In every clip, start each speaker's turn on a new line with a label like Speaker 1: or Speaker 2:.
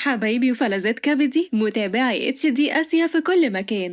Speaker 1: حبايبي وفلذات كبدي متابعي HD اسيا في كل مكان.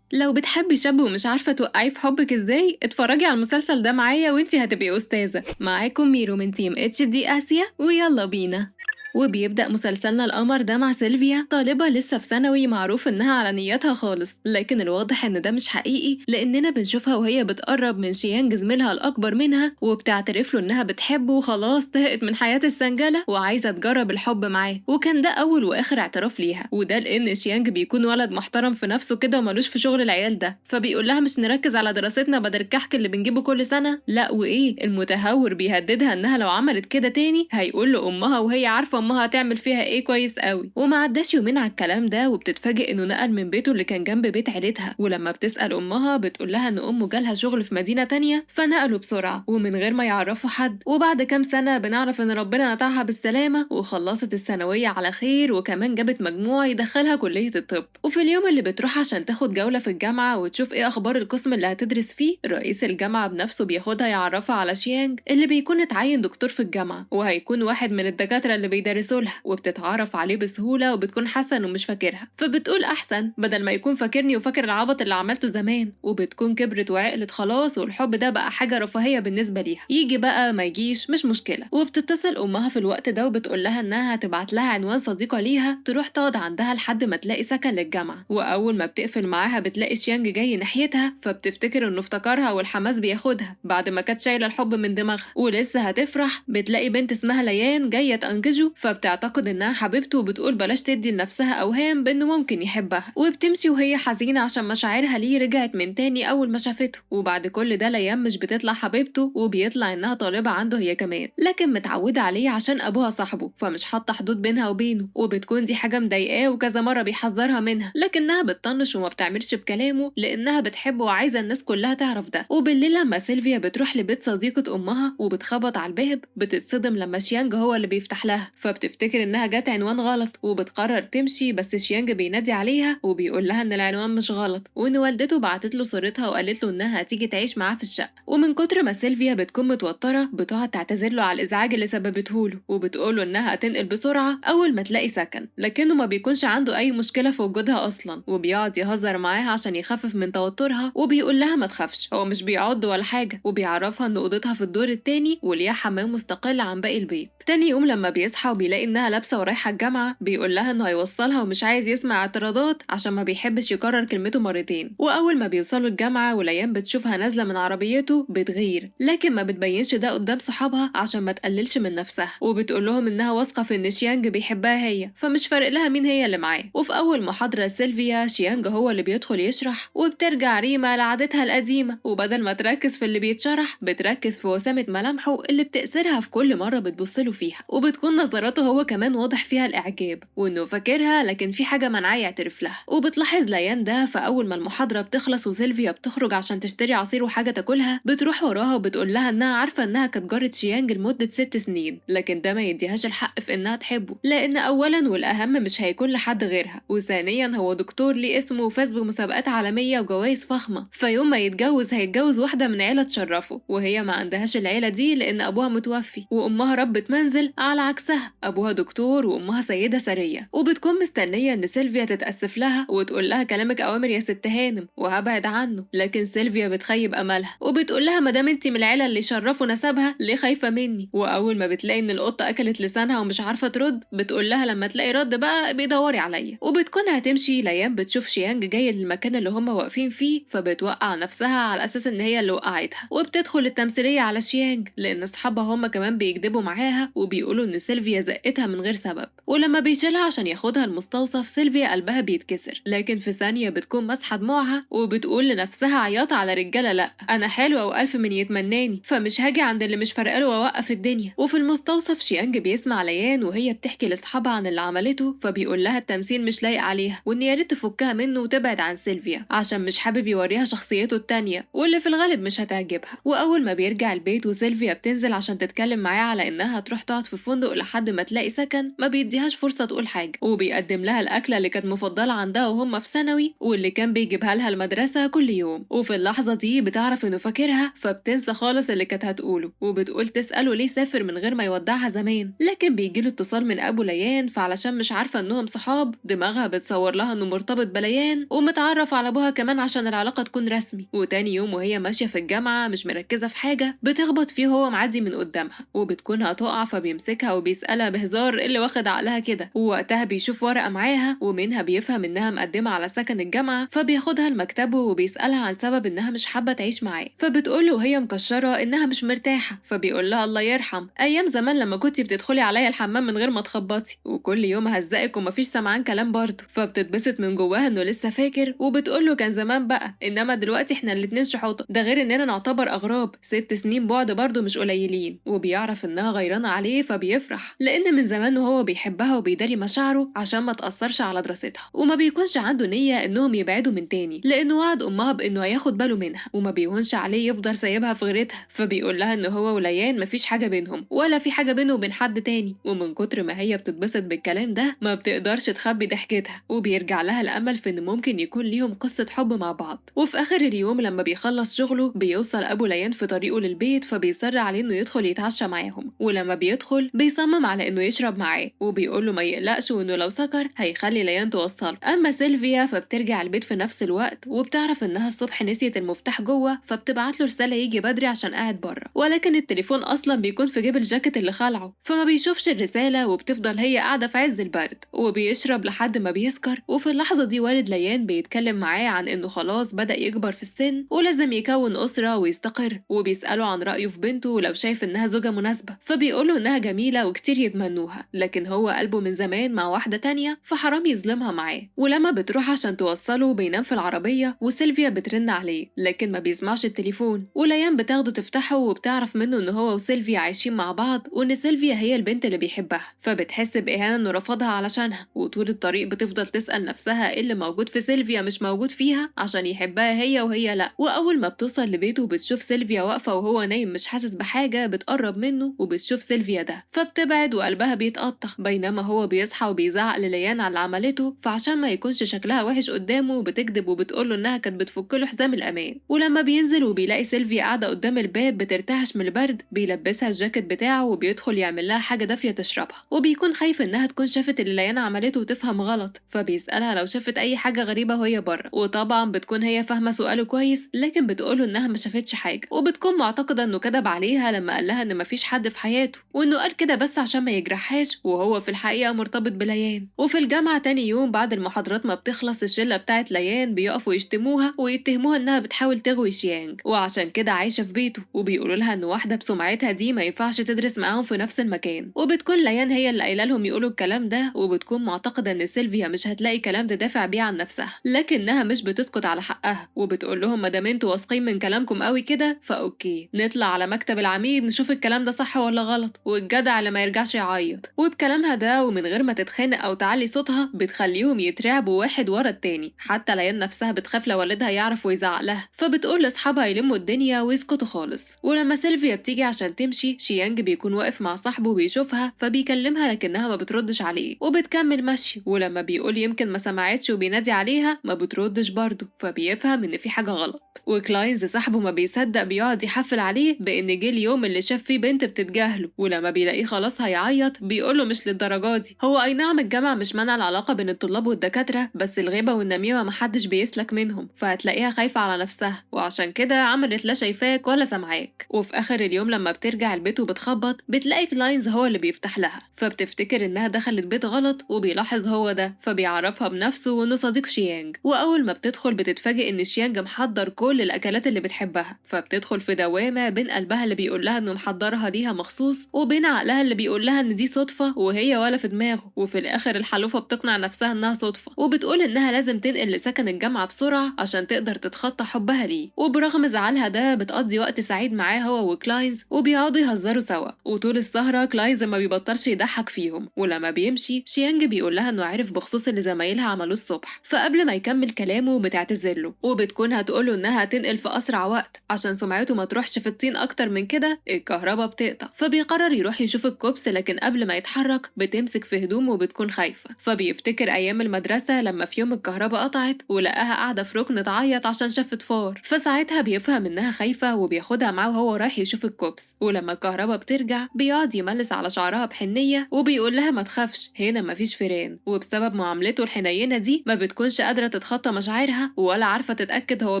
Speaker 1: لو بتحبي شاب ومش عارفة توقعيه في حبك ازاي، اتفرجي على المسلسل ده معايا وانتي هتبقي أستاذة. معاكم ميرو من team HD اسيا، ويلا بينا. وبيبدأ مسلسلنا القمر ده مع سيلفيا، طالبة لسه في ثانوي، معروف إنها على نيتها خالص، لكن الواضح إن ده مش حقيقي، لأننا بنشوفها وهي بتقرب من شيانج زميلها الأكبر منها، وبتعترف له إنها بتحبه وخلاص طهقت من حياة السنجلة وعايزة تجرب الحب معاه. وكان ده أول وآخر اعتراف ليها، وده لأن شيانج بيكون ولد محترم في نفسه كده ومالوش في شغل العيال ده، فبيقول لها مش نركز على دراستنا بدل الكحك اللي بنجيبه كل سنة؟ لا وإيه، المتهور بيهددها إنها لو عملت كده تاني هيقول لأمها، وهي عارفة امها هتعمل فيها ايه كويس قوي. وما عداش يومين على الكلام ده، وبتتفاجئ انه نقل من بيته اللي كان جنب بيت عيلتها. ولما بتسأل امها بتقول لها ان امه جالها شغل في مدينة تانية فنقلوا بسرعة ومن غير ما يعرفوا حد. وبعد كام سنة بنعرف ان ربنا نطعها بالسلامة وخلصت الثانوية على خير، وكمان جابت مجموع يدخلها كلية الطب. وفي اليوم اللي بتروح عشان تاخد جولة في الجامعة وتشوف ايه اخبار القسم اللي هتدرس فيه، رئيس الجامعة بنفسه بياخدها يعرفها على شيانج اللي بيكون اتعين دكتور في الجامعة، وهيكون واحد من الدكاترة اللي بيدرسوا لها. وبتتعرف عليه بسهولة وبتكون حاسة انه مش فاكرها، فبتقول احسن بدل ما يكون فاكرني وفاكر العبط اللي عملته زمان. وبتكون كبرت وعقلت خلاص، والحب ده بقى حاجة رفاهية بالنسبة ليها، يجي بقى ما يجيش مش مشكلة. وبتتصل امها في الوقت ده وبتقول لها انها هتبعت لها عنوان صديقة ليها تروح تقعد عندها لحد ما تلاقي سكن للجامعة. واول ما بتقفل معاها بتلاقي شيانج جاي ناحيتها، فبتفتكر انه افتكرها والحماس بياخدها بعد ما كانت شايلة الحب من دماغها ولسه هتفرح. بتلاقي بنت اسمها ليان جاية تنجزه، فبتعتقد انها حبيبته وبتقول بلاش تدي لنفسها اوهام بانه ممكن يحبها، وبتمشي وهي حزينة عشان مشاعرها ليه رجعت من تاني اول ما شافته. وبعد كل ده ليان مش بتطلع حبيبته، وبيطلع انها طالبه عنده هي كمان، لكن متعوده عليه عشان ابوها صاحبه، فمش حاطه حدود بينها وبينه، وبتكون دي حاجة مضايقاه وكذا مرة بيحذرها منها، لكنها بتطنش وما بتعملش بكلامه لانها بتحبه وعايزه الناس كلها تعرف ده. وبالليل لما سيلفيا بتروح لبيت صديقه امها وبتخبط على الباب، بتتصدم لما شيانج هو اللي بيفتح لها، فبتفتكر انها جت عنوان غلط وبتقرر تمشي، بس شيانج بينادي عليها وبيقول لها ان العنوان مش غلط، وان والدته بعتت له صورتها وقالت له انها هتيجي تعيش معاه في الشقة. ومن كتر ما سيلفيا بتكون متوترة بتقعد تعتذر له على الازعاج اللي سببته له، وبتقول له انها هتنقل بسرعة اول ما تلاقي سكن، لكنه ما بيكونش عنده اي مشكلة في وجودها اصلا، وبيقعد يهزر معاها عشان يخفف من توترها، وبيقول لها ما تخافش هو مش بيعض ولا حاجة، وبيعرفها ان اوضتها في الدور التاني وليها حمام مستقل عن باقي البيت. تاني يوم لما بيصحى وبيلاقي انها لابسه ورايحه الجامعة، بيقول لها انه هيوصلها ومش عايز يسمع اعتراضات عشان ما بيحبش يكرر كلمته مرتين. واول ما بيوصلوا الجامعة وليان بتشوفها نازله من عربيته بتغير، لكن ما بتبينش ده قدام صحابها عشان ما تقللش من نفسها، وبتقول لهم انها واثقة في ان شيانج بيحبها هي، فمش فارق لها مين هي اللي معاه. وفي اول محاضرة سيلفيا شيانج هو اللي بيدخل يشرح، وبترجع ريما لعادتها القديمة، وبدل ما تركز في اللي بيتشرح بتركز في وسامة ملامحه اللي بتأسرها في كل مرة بتبصله فيها، وبتكون نظراته هو كمان واضح فيها الإعجاب وإنه فاكرها، لكن في حاجة منعاه يعترف لها. وبتلاحظ ليان ده، فأول ما المحاضرة بتخلص وسيلفيا بتخرج عشان تشتري عصير وحاجة تاكلها، بتروح وراها وبتقول لها إنها عارفة إنها كانت جارة شيانج لمدة 6 سنين، لكن ده ما يديهاش الحق في إنها تحبه، لأن أولا والأهم مش هيكون لحد غيرها، وثانيا هو دكتور ليه اسمه وفاز بمسابقات عالمية وجوائز فخمة، فيوم ما يتجوز هيتجوز واحدة من عيلة تشرفه، وهي ما عندهاش العيلة دي لأن أبوها متوفي وأمها ربة منزل على عكسها، أبوها دكتور وأمها سيدة ثرية. وبتكون مستنية إن سيلفيا تتأسف لها وتقول لها كلامك أوامر يا ست هانم وهبعد عنه، لكن سيلفيا بتخيب أملها وبتقول لها ما دام انتي من العيلة اللي شرفوا نسبها ليه خايفة مني؟ وأول ما بتلاقي إن القطة أكلت لسانها ومش عارفة ترد، بتقول لها لما تلاقي رد بقى بيدوري عليا. وبتكون هتمشي، ليان بتشوف شيانج جاي للمكان اللي هما واقفين فيه، فبتوقع نفسها على أساس إن هي اللي وقعتها، وبتدخل التمثيلية على شيانج لأن أصحابها هما كمان بيكذبوا معاها وبيقولوا إن سيلفيا زقتها من غير سبب. ولما بيشيلها عشان ياخدها المستوصف سيلفيا قلبها بيتكسر، لكن في ثانية بتكون ماسحة دموعها وبتقول لنفسها عياط على رجالة، لأ أنا حلوة وألف من يتمناني، فمش هاجي عند اللي مش فارقاله وأوقف الدنيا. وفي المستوصف شيانج بيسمع ليان وهي بتحكي لأصحابها عن اللي عملته، فبيقول لها التمثيل مش لايق عليها وإن يا ريت تفكها منه وتبعد عن سيلفيا عشان مش حابب يوريها شخصيته التانية واللي في الغالب مش هتعجبها. وأول ما بيرجع البيت وسيلفيا بتنزل عشان تتكلم معاه على إنها تروح تقعد في فندق لحد ما ما تلاقي سكن ما بيديهاش فرصة تقول حاجة، وبيقدم لها الأكلة اللي كانت مفضلة عندها وهم في ثانوي واللي كان بيجيبها لها المدرسة كل يوم. وفي اللحظة دي بتعرف إنه فاكرها، فبتنسى خالص اللي كانت هتقوله، وبتقول تسأله ليه سافر من غير ما يودعها زمان. لكن بيجيله اتصال من أبو ليان، فعلشان مش عارفة إنهم صحاب دماغها بتصور لها إنه مرتبط بليان ومتعرف على أبوها كمان عشان العلاقة تكون رسمي. وتاني يوم وهي ماشية في الجامعة مش مركزة في حاجة بتخبط فيه وهو معدي من قدامها، وبتكون هتقع، فبيمسكها وبيسألها بهزار اللي واخد عقلها كده. ووقتها بيشوف ورقة معاها ومنها بيفهم إنها مقدمة على سكن الجامعة، فبياخدها لمكتبه وبيسألها عن سبب إنها مش حابة تعيش معاه، فبتقوله وهي مكشرة إنها مش مرتاحة، فبيقول لها الله يرحم أيام زمان لما كنتي بتدخلي عليا الحمام من غير ما تخبطي، وكل يوم هزقك ومفيش سمعان كلام برضه. فبتتبسط من جواها إنه لسه فاكر، وبتقوله كان زمان بقى، إنما دلوقتي إحنا الاتنين شحوطة، ده غير إننا نعتبر أغراب، 6 سنين بعد برضه مش قليلين. وبيعرف إنها غيرانة عليه فبيفرح، لأن من زمان وهو بيحبها وبيداري مشاعره عشان ما تأثرش على دراستها، وما بيكونش عنده نية إنهم يبعدوا من تاني، لأنه وعد أمها بإنه هياخد باله منها، وما بيهونش عليه يفضل سايبها في غيرتها. فبيقول لها إن هو وليان مفيش حاجة بينهم ولا في حاجة بينه وبين حد تاني. ومن كتر ما هي بتتبسط بالكلام ده ما بتقدرش تخبي ضحكتها، وبيرجع لها الأمل في إن ممكن يكون ليهم قصة حب مع بعض. وفي آخر اليوم لما بيخلص شغله بيوصل أبو ليان في طريقه للبيت، فبيصر عليه إنه يدخل يتعشى معاهم، ولما بيدخل بيصمم على إنه يشرب معاه، وبيقول له ما يقلقش وإنه لو سكر هيخلي ليان توصله. أما سيلفيا فبترجع البيت في نفس الوقت، وبتعرف إنها الصبح نسيت المفتاح جوه، فبتبعت له رسالة يجي بدري عشان قاعد بره، ولكن التليفون أصلا بيكون في جيب الجاكيت اللي خلعه، فما بيشوفش الرسالة، وبتفضل هي قاعدة في عز البرد، وبيشرب لحد ما بيسكر. وفي اللحظة دي والد ليان بيتكلم معاه عن إنه خلاص بدأ يكبر في السن ولازم يكون أسرة ويستقر، وبيسأله عن رأيه في بنته لو شايف إنها زوجة مناسبة، فبيقوله إنها جميلة وكتير يتمنوها، لكن هو قلبه من زمان مع واحدة تانية فحرام يظلمها معاه. ولما بتروح عشان توصله بينام في العربية، وسيلفيا بترن عليه لكن ما بيسمعش التليفون، وليان بتاخده تفتحه وبتعرف منه إن هو وسيلفيا عايشين مع بعض، وإن سيلفيا هي البنت اللي بيحبها، فبتحس بإهانة إنه رفضها علشانها. وطول الطريق بتفضل تسأل نفسها إيه اللي موجود في سيلفيا مش موجود فيها عشان يحبها هي وهي لأ. وأول ما بتوصل لبيته بتشوف سيلفيا واقفة وهو نايم مش حاسس بحاجة، بتقرب منه وبتشوف سيلفيا ده، فبتبعد وقلبها بيتقطع، بينما هو بيصحى وبيزعق لليان على اللي عملته، فعشان ما يكونش شكلها وحش قدامه بتكذب وبتقوله إنها كانت بتفك له حزام الأمان. ولما بينزل وبيلاقي سيلفيا قاعدة قدام الباب بترتعش من البرد، بيلبسها الجاكيت بتاعه وبيدخل يعمل لها حاجة دافية تشربها، وبيكون خايف إنها تكون شافت اللي ليان عملته وتفهم غلط، فبيسألها لو شافت أي حاجة غريبة وهي بره، وطبعا بتكون هي فاهمة سؤاله كويس، لكن بتقوله إنها ما شافتش حاجة، وبتكون معتقدة إنه كدب عليها لما قال لها إن مفيش حد في حياته، وإنه قال كده بس عشان ما يجرحهاش، وهو في الحقيقة مرتبط بليان. وفي الجامعة تاني يوم بعد المحاضرات ما بتخلص الشلة بتاعت ليان بيقفوا يشتموها ويتهموها إنها بتحاول تغوي شيانج، وعشان كده عايشة في بيته، وبيقولوا لها إن واحدة بسمعتها دي ما ينفعش تدرس معاهم في نفس المكان. وبتكون ليان هي اللي قايله لهم يقولوا الكلام ده، وبتكون معتقدة إن سيلفيا مش هتلاقي كلام تدافع بيه عن نفسها، لكنها مش بتسكت على حقها، وبتقول لهم ما دام انتوا واثقين من كلامكم قوي كده ف okay نطلع على مكتب العميد نشوف الكلام ده صح ولا غلط، والجدع اللي ما يرجعش يعيط. وبكلامها ده ومن غير ما تتخانق او تعلي صوتها بتخليهم يترعبوا واحد ورا التاني، حتى ليان نفسها بتخاف لو والدها يعرف ويزعق لها، فبتقول لاصحابها يلموا الدنيا ويسكتوا خالص. ولما سيلفيا بتيجي عشان تمشي شيانج بيكون واقف مع صاحبه وبيشوفها، فبيكلمها لكنها ما بتردش عليه وبتكمل مشي، ولما بيقول يمكن ما سمعتش وبينادي عليها ما بتردش برضه، فبيفهم ان في حاجة غلط. وكلاينز صاحبه ما بيصدق بيقعد يحفل عليه بان جه اليوم اللي شاف فيه بنت بتتجاهله، ولما بيلاقيه خلاص هيعيط بيقوله مش للدرجة دي، هو اي نعم الجامعة مش منع العلاقة بين الطلاب والدكاتره، بس الغيبة والنميمة محدش بيسلك منهم، فهتلاقيها خايفة على نفسها، وعشان كده عملت لا شايفاك ولا سامعاك. وفي اخر اليوم لما بترجع البيت وبتخبط بتلاقي كلاينز هو اللي بيفتح لها، فبتفتكر انها دخلت بيت غلط، وبيلاحظ هو ده فبيعرفها بنفسه وانه صديق شيانج. واول ما بتدخل بتتفاجئ ان شيانج محضر كل الاكلات اللي بتحبها، فبتدخل في دوامه بين قلبها اللي بيقول لها انه محضرها ليها مخصوص، وبين عقلها اللي بيقول لها ان دي صدفة وهي ولا في دماغه. وفي الاخر الحلوفه بتقنع نفسها انها صدفة، وبتقول انها لازم تنقل لسكن الجامعة بسرعة عشان تقدر تتخطى حبها ليه. وبرغم زعلها ده بتقضي وقت سعيد معاه هو وكلاينز، وبيقعدوا يهزروا سوا، وطول السهرة كلاينز ما بيبطلش يضحك فيهم. ولما بيمشي شيانج بيقول لها انه عرف بخصوص اللي زمايلها عملوه الصبح، فقبل ما يكمل كلامه بتعتذر له، وبتكون هتقوله انها هتنقل في اسرع وقت عشان سمعته ما تروحش في الطين اكتر من كده، الكهرباء بتقطع، فبيقرر يروح يشوف الكوبس، لكن لكن قبل ما يتحرك بتمسك في هدومه وبتكون خايفة. فبيفتكر أيام المدرسة لما في يوم الكهرباء قطعت ولقاها قاعدة في ركن تعيط عشان شافت فار، فساعتها بيفهم إنها خايفة وبياخدها معاه وهو رايح يشوف الكوبس. ولما الكهرباء بترجع بيقعد يملس على شعرها بحنية وبيقول لها ما تخافش هنا مفيش فيران. وبسبب معاملته الحنينة دي ما بتكونش قادرة تتخطى مشاعرها ولا عارفة تتأكد هو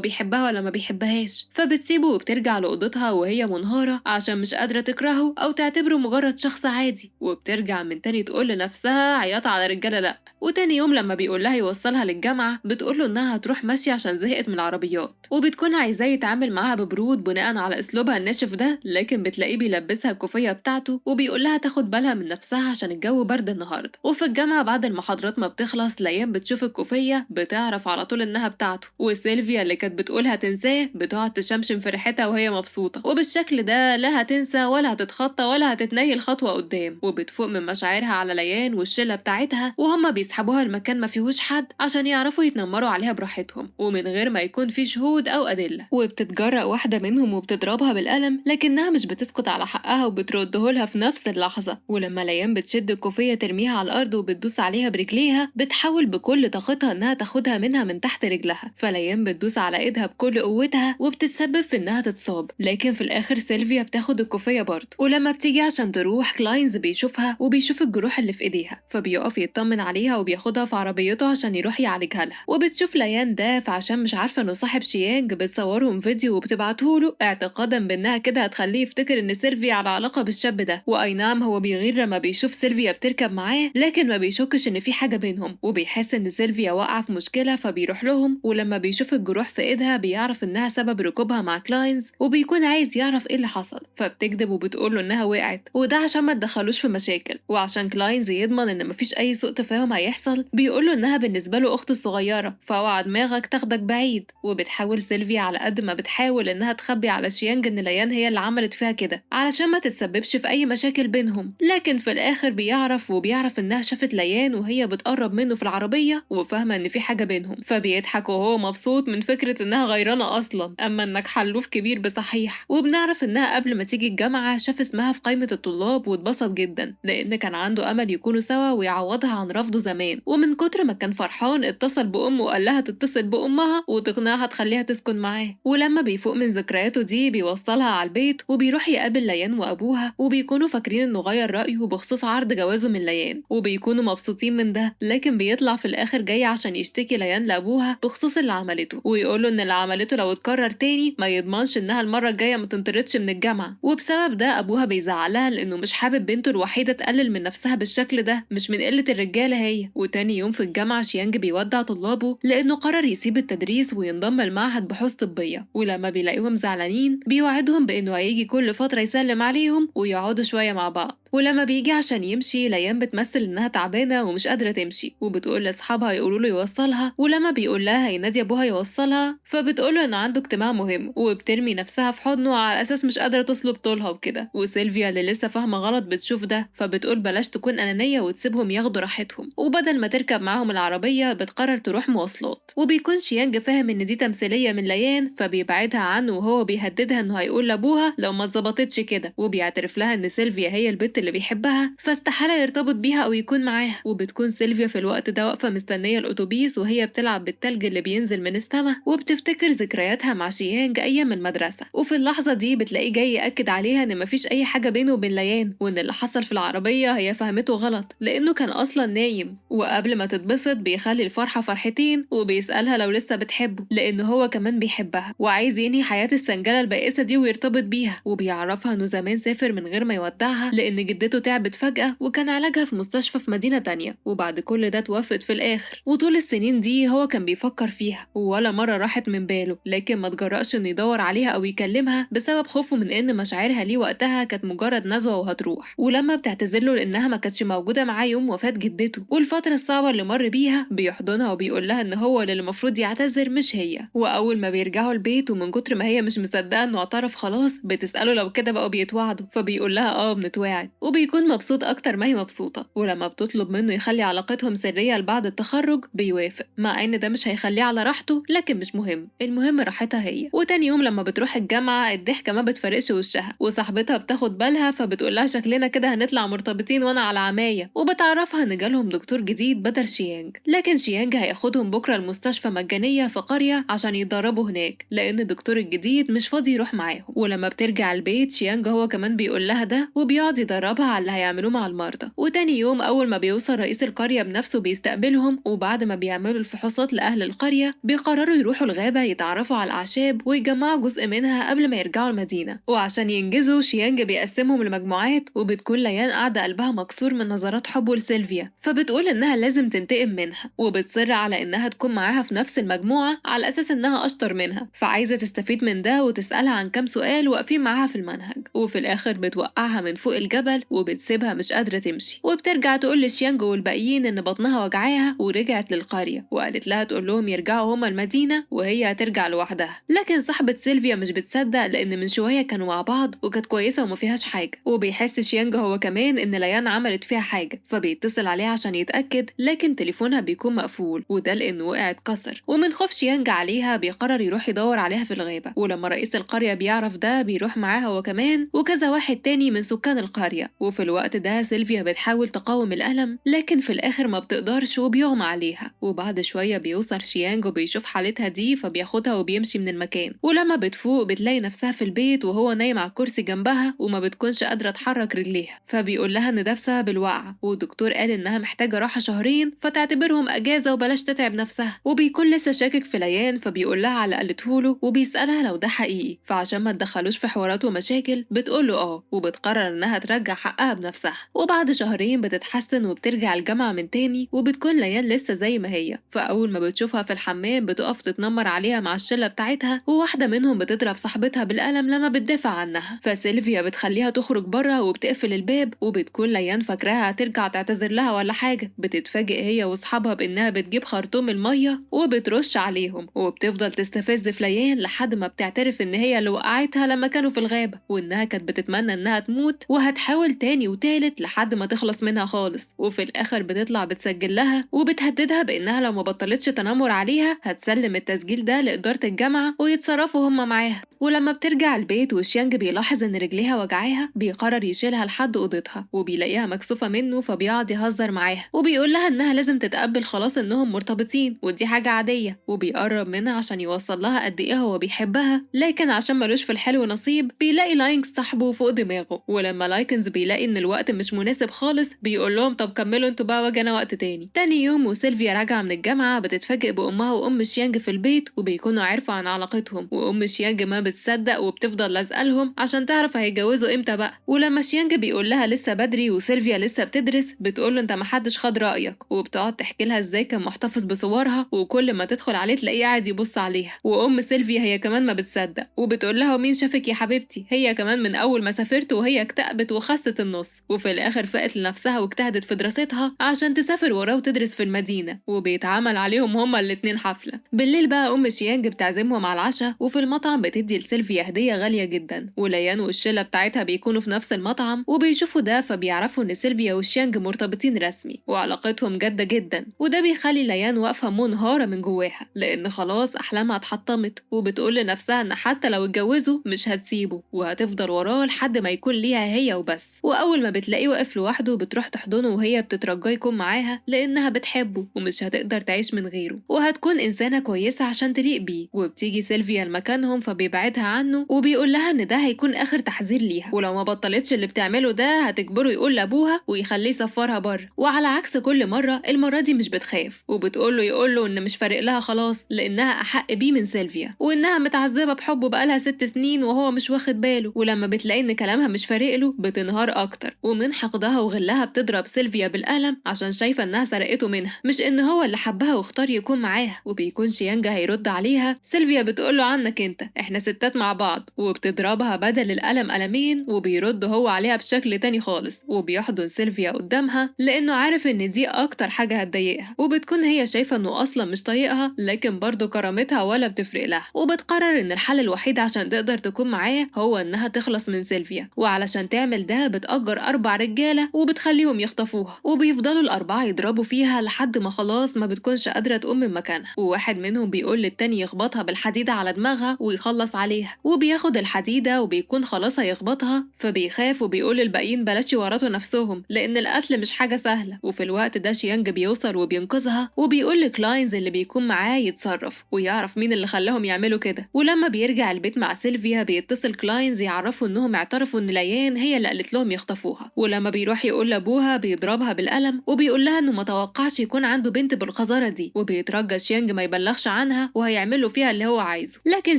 Speaker 1: بيحبها ولا ما بيحبهاش، فبتسيبه وبترجع لأوضتها وهي منهارة عشان مش قادرة تكرهه أو تعتبره مجرد شخص عادي. وبترجع من تاني تقول لنفسها عياط على رجالة لأ. وتاني يوم لما بيقول لها يوصلها للجامعة بتقول له إنها هتروح ماشية عشان زهقت من العربيات، وبتكون عايزاه يتعامل معاها ببرود بناء على أسلوبها الناشف ده، لكن بتلاقيه بيلبسها الكوفية بتاعته وبيقول لها تاخد بالها من نفسها عشان الجو برد النهارده. وفي الجامعة بعد المحاضرات ما بتخلص ليان بتشوف الكوفية بتعرف على طول إنها بتاعته، وسيلفيا اللي كانت بتقول هتنساه بتقعد تشمشم في ريحتها وهي مبسوطة. وبالشكل ده لا هتنسى ولا هتتخطى ولا هتتنيل خطوة قدام. وبتفوق من مشاعرها على ليان والشلة بتاعتها وهما بيسحبوها المكان ما فيهوش حد عشان يعرفوا يتنمروا عليها براحتهم ومن غير ما يكون في شهود أو أدلة. وبتتجرأ واحدة منهم وبتضربها بالقلم لكنها مش بتسكت على حقها وبتردهولها في نفس اللحظة. ولما ليان بتشد الكوفية ترميها على الأرض وبتدوس عليها برجليها بتحاول بكل طاقتها إنها تاخدها منها من تحت رجلها، فليان بتدوس على إيدها بكل قوتها وبتتسبب في إنها تتصاب، لكن في الآخر سيلفيا بتاخد الكوفية برضه. ولما بتيجي عشان تروح كلاينز بيشوفها وبيشوف الجروح اللي في إيديها، فبيقف يطمن عليها وبياخدها في عربيته عشان يروح يعالجها لها. وبتشوف ليان ده فعشان مش عارفة إنه صاحب شيانج بتصورهم فيديو وبتبعته له اعتقادا بإنها كده هتخليه يفتكر إن سيلفيا على علاقة بالشاب ده. وأي نعم هو بيغير لما بيشوف سيلفيا بتركب معاه، لكن ما بيشكش إن في حاجة بينهم، وبيحس إن سيلفيا واقعة في مشكلة فبيروح لهم. ولما بيشوف الجروح في إيدها بيعرف إنها سبب ركوبها مع كلاينز وبيكون عايز يعرف إيه اللي حصل، فبتكذب وبتقول له إنها وقعت، وده عشان ما تدخلوش في مشاكل وعشان كلاينز يضمن إن مفيش أي سوء تفاهم هيحصل. بيقول له إنها بالنسبة له أخته الصغيرة فاوعى دماغك تاخدك بعيد. وبتحاول سيلفيا على قد ما بتحاول إنها تخبي على شيانج إن ليان هي اللي عملت فيها كده علشان ما تتسببش في أي مشاكل بينهم، لكن في الآخر بيعرف وبيعرف إنها شافت ليان وهي بتقرب منه في العربية وفاهمة إن في حاجة بينهم، فبيضحك وهو مبسوط من فكرة إنها غيرانة أصلا، أما إنك حلوف كبير بصحيح. وبنعرف إنها قبل ما تيجي الجامعة شاف اسمها في قائمة الطلاب واتبسط جدا لأن كان عنده أمل يكونوا سوا ويعوضها عن رفضه زمان. ومن كتر ما كان فرحان اتصل بأمه وقال لها تتصل بأمها وتقنعها تخليها تسكن معاه. ولما بيفوق من ذكرياته دي بيوصلها على البيت وبيروح يقابل ليان وأبوها، وبيكونوا فاكرين إنه غير رأيه بخصوص عرض جوازه من ليان وبيكونوا مبسوطين من ده، لكن بيطلع في الآخر جاي عشان يشتكي ليان لأبوها بخصوص اللي عملته ويقوله إن اللي عملته لو اتكرر تاني ما يضمنش إنها المرة الجاية ما تنطردش من الجامعة. وبسبب ده أبوها بيزعلها لأنه مش حابب بنته الوحيدة تقلل من نفسها بالشكل ده، مش من قلة الرجالة هي. وتاني يوم في الجامعة شيانج بيودع طلابه لأنه قرر يسيب التدريس وينضم لمعهد بحوث طبية، ولما بيلاقيهم زعلانين بيوعدهم بإنه هيجي كل فترة يسلم عليهم ويقعدوا شوية مع بعض. ولما بيجي عشان يمشي ليان بتمثل انها تعبانه ومش قادره تمشي وبتقول لاصحابها يقولوا له يوصلها، ولما بيقول لها هينادي ابوها يوصلها فبتقول له انه عنده اجتماع مهم، وبترمي نفسها في حضنه على اساس مش قادره تصلب طولها وكده. وسيلفيا اللي لسه فاهمه غلط بتشوف ده فبتقول بلاش تكون انانيه وتسيبهم ياخدوا راحتهم، وبدل ما تركب معاهم العربيه بتقرر تروح مواصلات. وبيكون شيانج فاهم ان دي تمثيليه من ليان فبيبعدها عنه وهو بيهددها انه هيقول لابوها لو ما اتظبطتش كده، وبيعترف لها ان سيلفيا هي البت اللي بيحبها فاستحالة يرتبط بيها أو يكون معاها. وبتكون سيلفيا في الوقت ده واقفة مستنية الأتوبيس وهي بتلعب بالتلج اللي بينزل من السما وبتفتكر ذكرياتها مع شيانج أيام المدرسة. وفي اللحظة دي بتلاقيه جاي يأكد عليها إن مفيش أي حاجة بينه وبين ليان وإن اللي حصل في العربية هي فهمته غلط لأنه كان أصلا نايم. وقبل ما تتبسط بيخلي الفرحة فرحتين وبيسألها لو لسه بتحبه لأنه هو كمان بيحبها وعايز ينهي حياة السنجلة البائسة دي ويرتبط بيها. وبيعرفها إنه زمان سافر من غير ما يودعها لأن جدته تعبت فجأة وكان علاجها في مستشفى في مدينة تانية، وبعد كل ده توفت في الآخر. وطول السنين دي هو كان بيفكر فيها ولا مرة راحت من باله، لكن ما تجرأش إنه يدور عليها أو يكلمها بسبب خوفه من إن مشاعرها ليه وقتها كانت مجرد نزوة وهتروح. ولما بتعتذر له لأنها ما كانتش موجودة معاه يوم وفاة جدته والفترة الصعبة اللي مر بيها بيحضنها وبيقول لها إن هو اللي المفروض يعتذر مش هي. وأول ما بيرجعوا البيت ومن كتر ما هي مش مصدقة إنه اعترف خلاص بتسأله لو كده بقوا بيتوعدوا، فبيقول لها آه بنتواعد. وبيكون مبسوط أكتر ما هي مبسوطة. ولما بتطلب منه يخلي علاقتهم سرية لبعد التخرج بيوافق، مع إن ده مش هيخليه على راحته، لكن مش مهم، المهم راحتها هي. وتاني يوم لما بتروح الجامعة الضحكة ما بتفرقش وشها، وصاحبتها بتاخد بالها فبتقول لها شكلنا كده هنطلع مرتبطين وانا على عماية، وبتعرفها ان جالهم دكتور جديد بدل شيانج، لكن شيانج هياخدهم بكرة المستشفى مجانية في قرية عشان يتدربوا هناك لان الدكتور الجديد مش فاضي يروح معاهم. ولما بترجع البيت شيانج هو كمان بيقول لها ده وبيقعد يدربها على اللي هيعملوه مع المرضى. وتاني يوم اول ما بيوصل رئيس القرية بنفسه بيستقبلهم، وبعد ما بيعملوا الفحوصات لأهل القرية بيقرروا يروحوا الغابة يتعرفوا على الأعشاب ويجمعوا جزء منها قبل ما يرجعوا المدينة. وعشان ينجزوا شيانج بيقسمهم لمجموعات، وبتكون ليان قاعدة قلبها مكسور من نظرات حبه لسيلفيا، فبتقول إنها لازم تنتقم منها، وبتصر على إنها تكون معاها في نفس المجموعة على أساس إنها أشطر منها، فعايزة تستفيد من ده وتسألها عن كام سؤال واقفين معاها في المنهج. وفي الآخر بتوقعها من فوق الجبل وبتسيبها مش قادرة تمشي، وبترجع تقول لشيانج والباقيين إن بطنها وجعاها ورجعت للقرية، وقالت لها تقول لهم يرجعوا هما المدينة وهي هترجع لوحدها. لكن صاحبة سيلفيا مش بتصدق لأن من شوية كانوا مع بعض وكانت كويسة وما فيهاش حاجة. وبيحس شيانج هو كمان إن ليان عملت فيها حاجة، فبيتصل عليها عشان يتأكد، لكن تليفونها بيكون مقفول، وده لأنه وقع اتكسر. ومن خوف شيانج عليها بيقرر يروح يدور عليها في الغابة، ولما رئيس القرية بيعرف ده بيروح معاها هو كمان وكذا واحد تاني من سكان القرية. وفي الوقت ده سيلفيا بتحاول تقاوم الألم، لكن في الآخر ما بتقدرش وبيغمى عليها. وبعد شوية بيوصل شيانج وبيشوف حالتها دي فبياخدها وبيمشي من المكان. ولما بتفوق بتلاقي نفسها في البيت وهو نايم على الكرسي جنبها وما بتكونش قادرة تحرك رجليها، فبيقول لها إن ده بسبب الوقعة، والدكتور قال إنها محتاجة راحة شهرين فتعتبرهم أجازة وبلاش تتعب نفسها. وبيكون لسه شاكك في ليان فبيقول لها على قالته له وبيسألها لو ده حقيقي، فعشان ما تدخلوش في حوارات ومشاكل بتقول له اه، وبتقرر إنها ترجع حقها بنفسها. وبعد شهرين بتتحسن وبترجع الجامعة من تاني، وبتكون ليان لسه زي ما هي. فأول ما بتشوفها في الحمام بتقف تتنمر عليها مع الشلة بتاعتها، وواحدة منهم بتضرب صاحبتها بالقلم لما بتدافع عنها، فسيلفيا بتخليها تخرج بره وبتقفل الباب، وبتكون ليان فاكراها هترجع تعتذر لها ولا حاجة. بتتفاجئ هي واصحابها بإنها بتجيب خرطوم المية وبترش عليهم، وبتفضل تستفز في ليان لحد ما بتعترف إن هي اللي وقعتها لما كانوا في الغابة، وإنها كانت بتتمنى إنها تموت وهتحاول تاني وتالت لحد ما تخلص منها خالص. وفي الآخر بتطلع بتسجل لها وبتهددها بإنها لو ما بطلتش تنمر عليها هتسلم التسجيل ده لإدارة الجامعة ويتصرفوا هما معاها. ولما بترجع البيت وشيانج بيلاحظ إن رجليها وجعاها بيقرر يشيلها لحد أوضتها، وبيلاقيها مكسوفة منه فبيقعد يهزر معاها وبيقول لها إنها لازم تتقبل خلاص إنهم مرتبطين ودي حاجة عادية، وبيقرب منها عشان يوصل لها قد إيه هو بيحبها، لكن عشان ملوش في الحلو نصيب بيلاقي لاينكس صاحبه فوق دماغه. ولما لايكنز بيلاقي إن الوقت مش مناسب خالص بيقول لهم طب كملوا انتوا بقى واجي انا وقت تاني. تاني يوم وسيلفيا راجعة من الجامعة بتتفاجئ بأمها وأم شيانج في البيت، وبيكونوا عرفوا عن علاقتهم، وأم شيانج ما بتصدق وبتفضل لازقة لهم عشان تعرف هيتجوزوا امتى بقى. ولما شيانج بيقول لها لسه بدري وسيلفيا لسه بتدرس بتقول له انت ما حدش خد رأيك، وبتقعد تحكي لها ازاي كان محتفظ بصورها وكل ما تدخل عليه تلاقيه قاعد يبص عليها. وأم سيلفيا هي كمان ما بتصدق وبتقول لها ومين شافك يا حبيبتي، هي كمان من أول ما سافرت وهي اكتئبت وخست النص، وفي الآخر فاقت لنفسها واجتهدت في دراستها عشان تسافر وراه وتدرس في المدينة، وبيتعمل عليهم هما الاتنين حفلة. بالليل بقى أم شيانج بتعزمهم على العشاء، وفي المطعم بتدي لسيلفيا هدية غالية جدا، وليان والشلة بتاعتها بيكونوا في نفس المطعم وبيشوفوا ده فبيعرفوا إن سيلفيا وشيانج مرتبطين رسمي وعلاقتهم جادة جدا، وده بيخلي ليان واقفة منهارة من جواها لأن خلاص أحلامها اتحطمت، وبتقول لنفسها إن حتى لو اتجوزوا مش هتسيبه وهتفضل وراه لحد ما يكون ليها هي وبس. وأول ما بتلاقيه واقف لوحده بتروح تحضنه وهي بتترجاه يكون معاها لأنها بتحبه ومش هتقدر تعيش من غيره، وهتكون إنسانة كويسة عشان تليق بيه. وبتيجي سيلفيا لمكانهم فبيبعدها عنه وبيقول لها إن ده هيكون آخر تحذير ليها، ولو ما بطلتش اللي بتعمله ده هتجبره يقول لأبوها ويخليه يسفرها بره. وعلى عكس كل مرة المرة دي مش بتخاف وبتقول له يقول له إن مش فارق لها خلاص لأنها أحق بيه من سيلفيا، وإنها متعذبة بحبه بقالها 6 سنين وهو مش واخد باله. ولما بتلاقي إن كلامها مش فارق له بتنهار أكتر، ومن حقدها وغلها بتضرب سيلفيا بالقلم عشان شايفة إنها سرقته منها مش إن هو اللي حبها واختار يكون معاها. وبيكون شيانج هيرد عليها، سيلفيا بتقول له عنك أنت، إحنا 6 ستات مع بعض، وبتضربها بدل القلم قلمين، وبيرد هو عليها بشكل تاني خالص، وبيحضن سيلفيا قدامها لأنه عارف إن دي أكتر حاجة هتضايقها، وبتكون هي شايفة إنه أصلا مش طايقها، لكن برضه كرامتها ولا بتفرق لها، وبتقرر إن الحل الوحيد عشان تقدر تكون معاه هو إنها تخلص من سيلفيا. وعلشان تعمل ده بتأجر 4 رجالة وبتخليهم يخطفوها، وبيفضلوا ال4 يضربوا فيها لحد ما خلاص ما بتكونش قادرة تقوم من مكانها، وواحد منهم بيقول للتاني يخبطها بالحديدة على دماغها ويخلص عليها، وبياخد الحديدة وبيكون خلاص هيخبطها، فبيخاف وبيقول للباقيين بلاش يورطوا نفسهم لأن القتل مش حاجة سهلة. وفي الوقت ده شيانج بيوصل وبينقذها، وبيقول لكلاينز اللي بيكون معاه يتصرف ويعرف مين اللي خلاهم يعملوا كده. ولما بيرجع البيت مع سيلفيا بيتصل كلاينز يعرفوا انهم اعترفوا ان ليان هي اللي قالت لهم يخطفوها، ولما بيروح يقول لابوها بيضربها بالقلم وبيقول لها انه ما توقعش يكون عنده بنت بالقذارة دي، وبيترجى شيانج ما يبلغش عنها وهيعمل له فيها اللي هو عايزه، لكن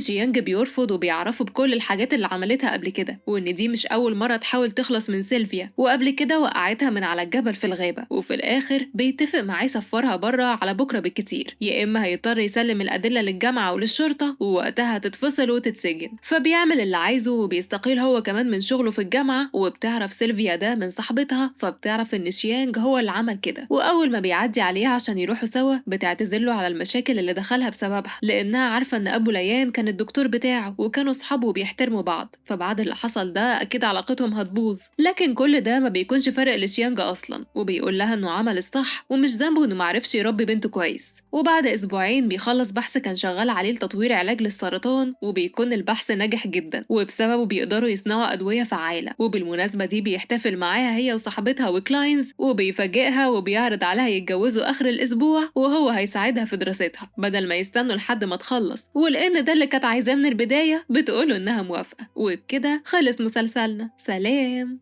Speaker 1: شيانج بيرفض وبيعرفه بكل الحاجات اللي عملتها قبل كده، وان دي مش اول مرة تحاول تخلص من سيلفيا، وقبل كده وقعتها من على الجبل في الغابة. وفي الاخر بيتفق معاه يسفرها بره على بكرة بالكتير، يا اما هيضطر يسلم الادلة للجامعة وللشرطة ووقتها تتفصل وتتسجن. فبيعمل اللي عايزه وبيستقيل هو كمان من شغله في الجامعة، وبتعرف سيلفيا ده من صاحبتها، فبتعرف ان شيانج هو اللي عمل كده. واول ما بيعدي عليها عشان يروحوا سوا بتعتذر له على المشاكل اللي دخلها بسببها، لانها عارفة ان ابو ليان كان الدكتور بتاعه وكانوا اصحابه وبيحترموا بعض، فبعد اللي حصل ده اكيد علاقتهم هتبوظ. لكن كل ده ما بيكونش فارق لشيانج اصلا، وبيقول لها انه عمل الصح ومش ذنبه انه معرفش يربي بنته كويس. وبعد اسبوعين بيخلص بحث كان شغال عليه لتطوير علاج للسرطان، وبيكون البحث ناجح جدا، وبسببه بيقدروا يصنعوا ادويه فعاله. وبالمناسبه دي بيحتفل معاها هي وصاحبتها وكلاينز، وبيفاجئها وبيعرض عليها يتجوزوا اخر الاسبوع وهو هيساعدها في دراستها بدل ما يستنوا لحد ما تخلص، ولان ده اللي كانت عايزاه من البدايه بتقوله انها موافقه. وبكده خلص مسلسلنا. سلام.